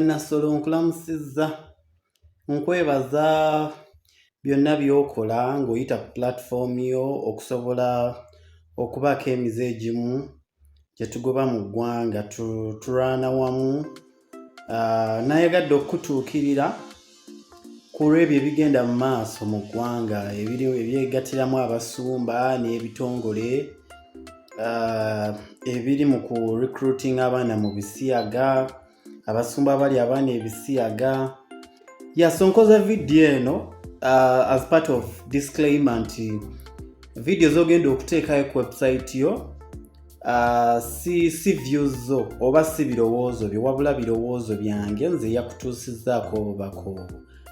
Nassolo, nkulamusizza, nkwebaza byonna by'okola ng'oyita ku platform yo okusobola okubaako emize egimu gye tugoba mu ggwanga. Tulwana wamu. Nayagadde okukutuukirira ku lw'ebyo ebigenda mu maaso mu ggwanga ebiri ebyegattiramu abasumba n'ebitongole ebiri mu ku recruiting abaana mu bisiyaga, abasumba abali abaana ebisiyaga. So nkoze vidiyo eno as part of disclaimer nti vidiyo z'ogenda okuteekayo ku website yo si views zo oba si birowoozo byo, wabula birowoozo byange nze yakutuusizzaako obubaka obwo.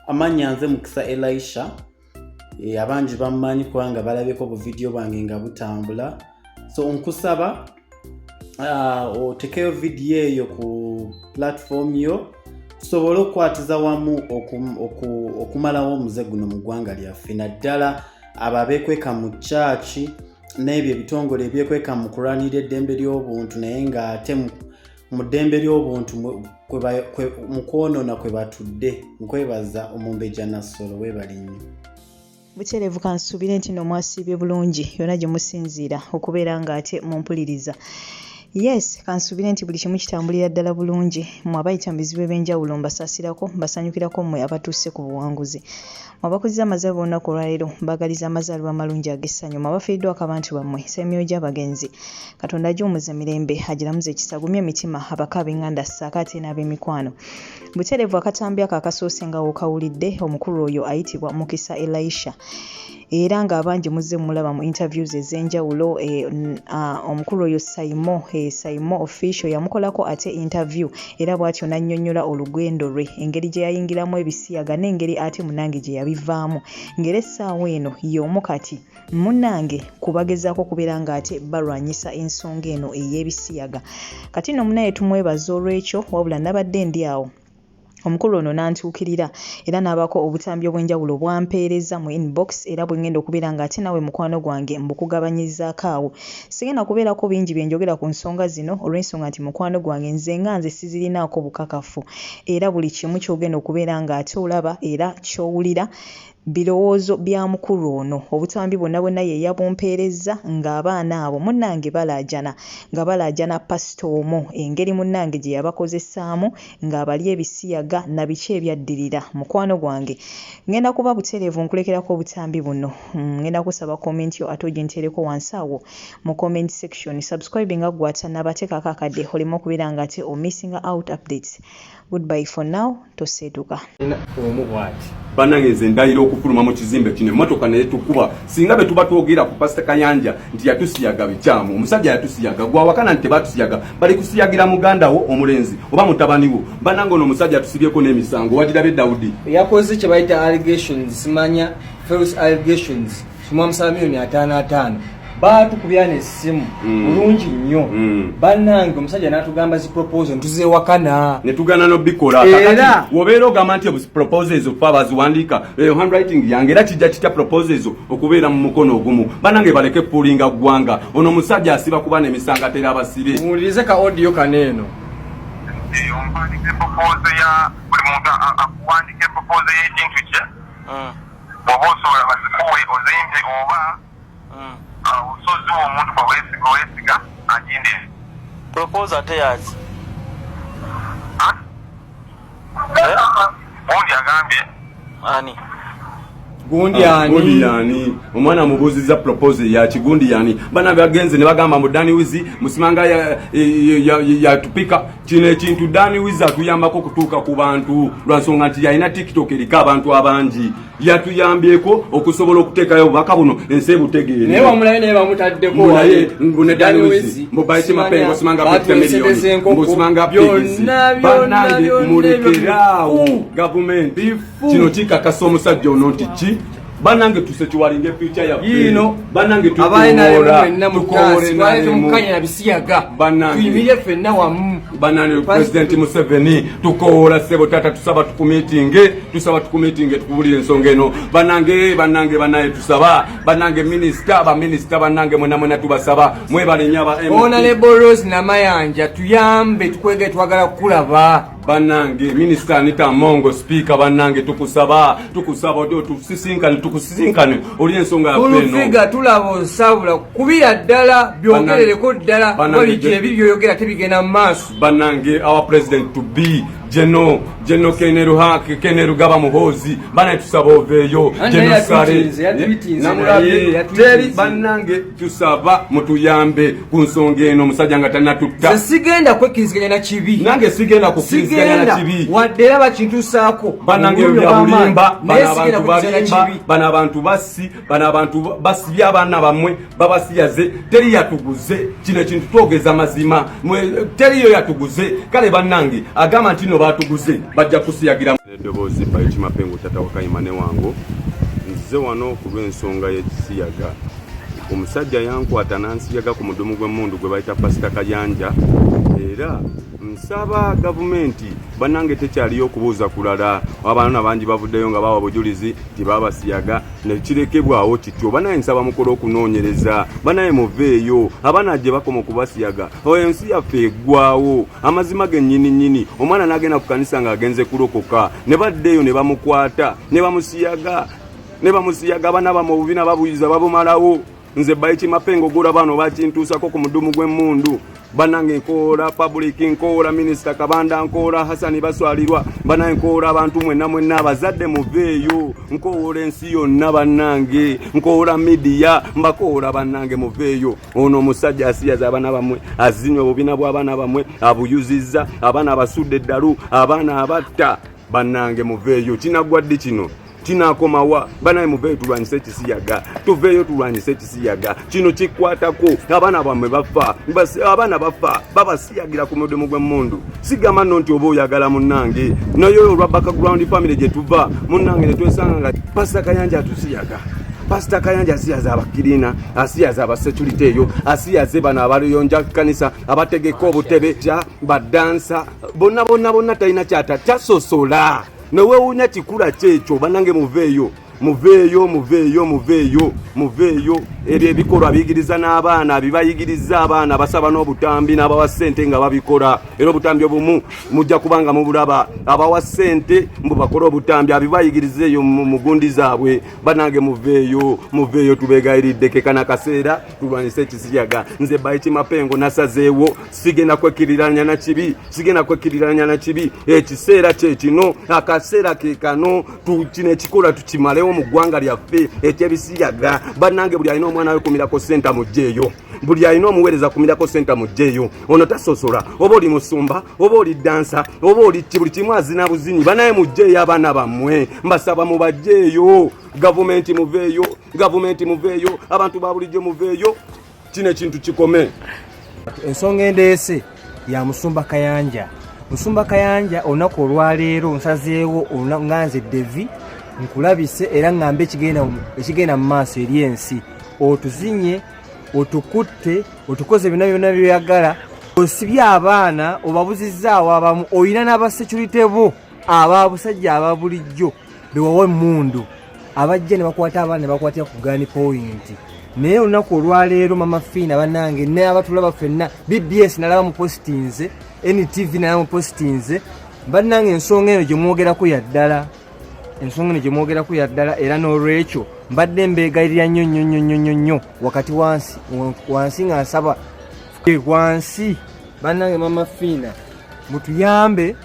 Amannya nze Mukisa Elisha. Abangi bammanyi kubanga balabyeko buvidiyo bwange nga butambula. So nkusaba otekeyo vidiyo eyo ku platform yo tusobole okukwatiza wamu okumalawo omuze guno mu ggwanga lyaffe, naddala abo abeekweka mu kyaki n'ebyo ebitongole ebyekweka mu kulwanirira eddembe ly'obuntu, naye ng'ate mu ddembe ly'obuntu mu kwonoona kwe batudde. Nkwebaza, Omumbejja Nassolo, weebale nnyo. Butereevu, kansuubire nti no mwasiibye bulungi yonna gye musinziira okubeera ng'ate mumpuliriza. Yes, kansuubire nti buli kimu kitambulira ddala bulungi. Mmwe abayita mu bizibu eby'enjawulo mbasaasirako, mbasanyukirako mmwe abatuuse ku buwanguzi. Mmwe abakuzizza amazaalibwa olunaku olwaleero, mbaagaliza amazaalibwa amalungi ag'essanyu. Mmwe abafiiriddwako abantu bammwe, nsaba emyoyo gy'abagenzi Katonda agiwummuze mirembe, agiramuze ekisa, agumye emitima abako ab'eŋŋanda ssaako ate n'ab'emikwano. Butereevu akatambi ako akasoose nga w'okawulidde, omukulu oyo ayitibwa Mukisa Elisha era ng'abangi muzze mumulaba mu interviews ez'enjawulo. Omukulu oyo Saimo, Saimo Official yamukolako ate interview era bw'atyo n'annyonnyola olugendo lwe, engeri gye yayingiramu ebisiyaga n'engeri ate munnange gye yabivaamu ng'era essaawa eno y'omu kati munnange ku bagezaako okubeera ng'ate balwanyisa ensonga eno ey'ebisiyaga. Kati nno munnaye tumwebaza olw'ekyo, wabula nabadde ndi awo omukulu ono n'antuukirira era n'abaako obutambi obw'enjawulo bw'ampeerezza mu inbox era bwe ngenda okubeera ng'ate naawe mukwano gwange mbukugabanyizaako awo. Sigenda kubeerako bingi bye njogera ku nsonga zino olw'ensonga nti mukwano gwange nze nga nze sizirinaako bukakafu era buli kimu ky'ogenda okubeera ng'ate olaba era ky'owulira birowoozo bya mukulu ono. Obutambi bwonna bwonna ye yabumpeerezza ng'abaana abo munnange balaajana, nga balaajana pasita omu engeri munnange gye yabakozesaamu ng'abalya ebisiyaga na biki ebyaddirira. Mukwano gwange ngenda kuba butereevu nkulekerako obutambi buno. Ngenda kusaba comment yo ate oginteereko wansi awo mu comment section. Subscribinga ggwe atannaba, teekako akadde oleme okubeera ng'ate omissinga out updates. Goodbye for now, toseetuka. Omu bwati. Bannange, nze ndayira okufuluma mu kizimbe kino emmotoka netukuba singa be tuba twogera ku Pasita Kayanja nti yatusiyaga. Bikyamu, omusajja yatusiyaga. Gwawakana nti tebatusiyaga, bali kusiyagira muganda wo omulenzi oba mutabani wo. Bannange, ono omusajja atusibyeko n'emisango. Wagirabe, Dawudi. Yakoze kye bayita allegations, simanya false allegations. Tumwamusaba miliyoni 55, baatukubya nessimu bulungi nnyo. Bannange, omusajja n'atugamba zi proposal ntuzewakana. Netugana nobikola. Era- Kakati wobeera ogamba nti proposal ezo fe abaziwandiika, eyo handwriting yange, era kijja kitya proposal ezo okubeera mu mukono ogumu? Bannange, baleke pulinga ggwanga. Ono omusajja asiba kuba n'emisango atera abasibe. Muwulirize ka audio kano eno. Eyo mpandiika proposal ya buli muntu, akuwandiika proposal y'ekintu kye. Bw'oba osobola bazikuwe ozimpe oba osoziwa omuntu gwe weesiga, weesiga aginde. Proposal ate yaki? Gundi agambye. Ani? Gundi. Ah, gundi ani? Yani omwana amubuuziza proposal ya kigundi yani. Bana bagenze ne bagamba mu Dani Wizi musimanga yatupika kino ekintu. Dani Wizi atuyambako okutuuka ku bantu lwa nsonga nti yalina TikTok eriko abantu abangi, yatuyambyeko okusobola okuteekayo obubaka buno ensi ebutegeere. Naye wamulaye, naye bamutaddeko. Naye mbu ne Dani Wizi, mbu Baiti Mapengo simanga 50 million, mbu simanga Byonna, byonna, Bannange, byonna. mulekeraawo Bifu. gavumenti. Bifu. Kino kikakasa omusajja ono nti ki, bannange, tusekiwalinga efuture yaffe. Yiino. Bannange, abaana tukowoola mwenna tukowoole mutasi twale nalemu. tumukanya na bisiyaga. Bannange. Tuyimirire ffenna wamu. kimu. Banani President Museveni, tukowoola ssebo taata, tusaba tukumiitinge, tusaba tukumiitinge, tukubulire ensonga eno. Banange, banange, banaye, tusaba banange minisita, baminisita banange, mwena mwena tubasaba, mwebale nnyo aba MP. Honorable Rose Namayanja, tuyambe, tukwege, twagala kukulaba. Banange Minisita Anita Amongo, Sipiika banange, tukusaba, tukusaba odi otusisinkane, tukusisinkane oli ensonga yaffe eno. Kulufiga tulaba osabula kubira ddala, byogerereko ddala. Banange, bali ebi byoyogera tebigenda mu maaso. Banange, our president to be Geno Kainerugaba Muhoozi, banaye tusaba oveeyo. Anti Geno naye Sale yatwitinze, yatwitinze namulabye. naye, yatwitinze. Teri bannange, tusaba mutuyambe ku nsonga eno, omusajja nga tanatutta. Nze sigenda kwekkiriziganya na kibi. Nange sigenda kukkiriziganya na Sigenda kibi. Wadde era bakintusaako Banange, obulumi bya obw'amaanyi, bulimba. naye Bano sigenda abantu kukkiriziganya na balimba. kibi. Bano abantu bassi, bano abantu basibye abaana bammwe, babasiyaze. Teri yatuguze kino ekintu, twogeza mazima. Teriyo yatuguze. Kale bannange, agamba nti no batuguze, bajja kusiyagira. Eddoboozi Baiki Mapengo, tata wakayima ne wango, nzize wano ku lw'ensonga y'ekisiyaga. Omusajja yankwata n'ansiyaga ku mudumu gw'emmundu gwe bayita Pasita Kayanja, era nsaba gavumenti bannange, tekyaliyo okubuuza kulala. Abaana bangi bavuddeyo nga bawa bujulizi nti babasiyaga nekirekebwawo kityo. Banaye nsaba mukole okunoonyereza, banaye muveeyo. Abaana gye bakoma okubasiyaga, oyo ensi yaffe eggwawo. Amazima gennyini nnyini, omwana n'agenda ku kanisa ng'agenze kulokoka, ne baddeeyo ne bamukwata ne bamusiyaga, ne bamusiyaga. Abaana bamwe obubina babuyiza, babumalawo. Nze Baiki Mapengo, gula bano bakintuusako ku mudumu gw'emmundu. Banange, nkoola public, nkoola Minisita Kabanda, nkoola Hasani Baswalirwa, banange nkoola abantu mwenna mwenna abazadde, muveeyo. Nkoola ensi yonna bannange, nkoola media, mbakoola bannange, muveeyo. Ono omusajja asiyaza abaana bammwe, azinywa obubina bw'abaana bammwe, abuyuzizza abaana, abasudde eddalu, abaana abatta. Bannange muveeyo. Kinaggwa ddi kino? Kinakomawa? Banaye muveeyo, tulwanyise ekisiyaga, tuveeyo tulwanyise ekisiyaga kino. Kikwatako abaana bammwe, bafa, abaana bafa, babasiyagira ku mudumu gw'emmundu. Sigamba nno nti oba oyagala munnange, naye olwa background family gye tuva munnange, ne twesanga nga Pasita Kayanja atusiyaga. Pasita Kayanja asiyaza abakirina, asiyaza abasecurity eyo, asiyaze bano abaluyonja kanisa, abategeka obutebe, badansa, bonna bonna bonna, talina kyata tasosola. Newewunya kikula kyekyo. Bannange muveeyo, muveeyo, muveeyo, muveeyo, muveeyo. Ebyo ebikolwa biyigiriza n'abaana, bibayigiriza abaana, basaba n'obutambi n'abawa ssente nga babikola. Era obutambi obumu mujja kubanga mubulaba, abawa ssente mbu bakole obutambi, abibayigiriza eyo mu gundi zaabwe. Banange muveeyo, muveeyo, tubegayiridde. Kekana kaseera tulwanyise ekisiyaga. Nze Baiki Mapengo nasazeewo, sigenda kwekkiriranya na kibi, sigenda kwekkiriranya na kibi. Ekiseera kyekino, akaseera ke kano, kino ekikola tukimalewo mu ggwanga lyaffe ekyebisiyaga. Bannange, buli alina omwana we kumirako senta mugjeeyo, buli alina omuweereza kumirako senta mugjeeyo. Ono tasosola, oba oli musumba, oba oli dansa, oba oli ki, buli kimu azina buzinyi. Banaye mugjeeyo abaana bammwe, mbasaba mubajjeeyo. Gavumenti muveeyo, gavumenti muveeyo, abantu ba bulijjo muveeyo, kino ekintu kikome. Ensonga endeese ya Musumba Kayanja. Musumba Kayanja, olunaku olwaleero nsazeewo nga nze Devi nkulabise era ŋŋambe ekigenda mu maaso eri ensi. Otuzinye, otukutte, otukoze byonna byonna byoyagala, osibye abaana, obabuzizzaawo abamu, olina n'abasecurite bo aba busajja aba bulijjo bewawa emmundu, abajja ne bakwata abaana ne bakwatira ku gun point. Naye olunaku olwaleero Mama Fiina bannange n'abatulaba ffenna, BBS nalaba mu postinze, NTV nalaba mu postinze. Bannange, ensonga eno gye mwogerako ya ddala, ensonga eno gye mwogerako ya ddala. Era n'olwekyo mbadde mbeegayirira nnyo nnyo nnyo nnyo nnyo nnyo wakati wansi wansi nga nsaba wansi. Bannange, Mama Fiina, mutuyambe.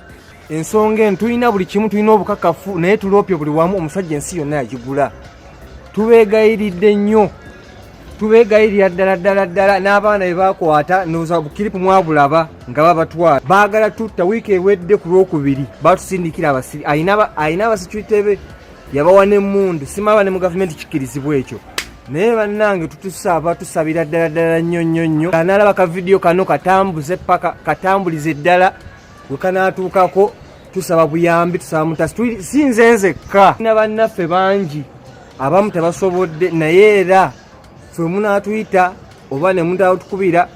Ensonga eno tulina buli kimu, tulina obukakafu, naye tuloopye buli wamu. Omusajja ensi yonna yagigula. Tubeegayiridde nnyo, tubeegayirira ddala ddala ddala. N'abaana be bakwata, ndowooza bukiripu mwabulaba nga babatwala, baagala tutta. Wiiki ewedde ku Lwokubiri batusindikira abasiri, alina abasecurite be yabawa n'emmundu. Simaba ne mu gavumenti kikkirizibwa ekyo, naye bannange tutusaba, tusabira ddala ddala nnyo nnyo nnyo. Analaba ka vidiyo kano katambuze paka katambulize ddala we kanaatuukako. Tusaba buyambi, tusaba mutasi. Si nze nzekka, na bannaffe bangi abamu tebasobodde, naye era ffe munaatuyita oba ne mutatukubira,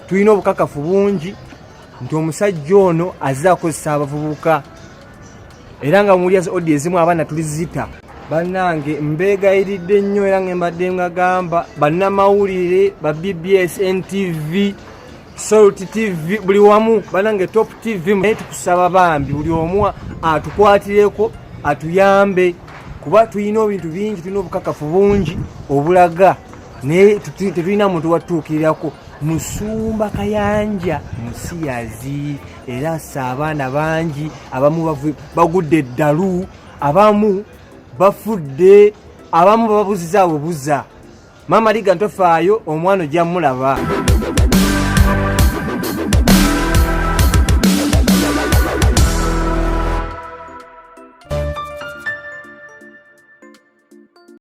tulina obukakafu bungi. nti omusajja ono azze akozesa abavubuka era nga muwulira zi audio ezimu abaana tulizita. Bannange, mbeegayiridde nnyo era nga mbadde ngagamba bannamawulire ba BBS, NTV, Salt TV, buli wamu, bannange, Top TV, naye tukusaba bambi buli omu atukwatireko, atuyambe, kuba tulina ebintu bingi, tulina obukakafu bungi obulaga, naye tetulina muntu watutuukirirako. Musumba Kayanja musiyazi era assa abaana bangi, abamu bagudde eddalu, abamu bafudde, abamu bababuziza bubuza. Maama Liga, ntofaayo, omwana ojja mulaba.